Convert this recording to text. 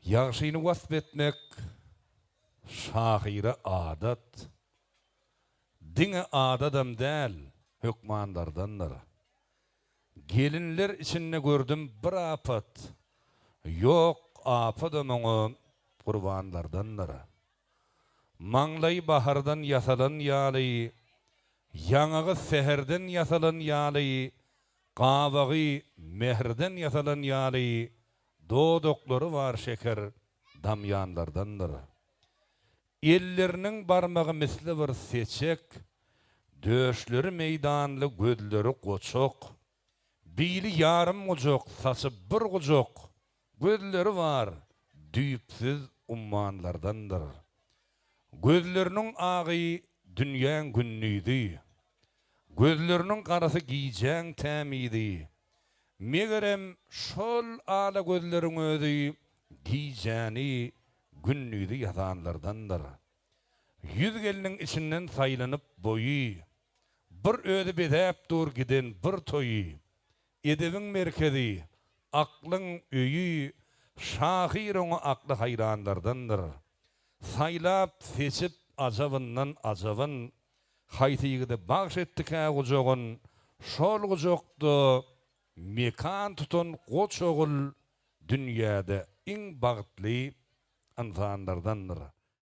Ýagşyny wasp etmek şahyra adat. Diňe adadam däl, hökmanlardandyr. Gelinler içinde gördüm bir apat, Ýok, apadam oňa gurbanlardandyr. Maňlaýy bahardan ýasalan ýaly, Ýaňagy säherden ýasalan ýaly, Gabagy mähirden ýasalan ýaly, Dodaklary bar şeker damýanlardandyr. Elleriniň barmagy misli bir seçek, Döşleri meýdanly, gözleri goçak, Bili ýarym gujak, saçy bir gujak, Gözleri bar, düýpsüz ummanlardandyr. Gözleriniň agy dünýäň gündizi, Gözleriniň garasy gijäň tämizi. Megerem, şol ala gözleriň özi Gijäni gündizi ýasanlardandyr. Ýüz gelniň içinden saýlanyp boýy, Bir özi bezäp dur giden bir toýy. Edebiň merkezi, aklyň öýi, Şahyr oňa akly haýranlardandyr. Saýlap, seçip ajabyndan ajabyn, Haýsy ýigide bagş etdikä gujagyn, Şol gujakda mekan tutan goç ogul Dünýäde iň bagtly ynsanlardandyr.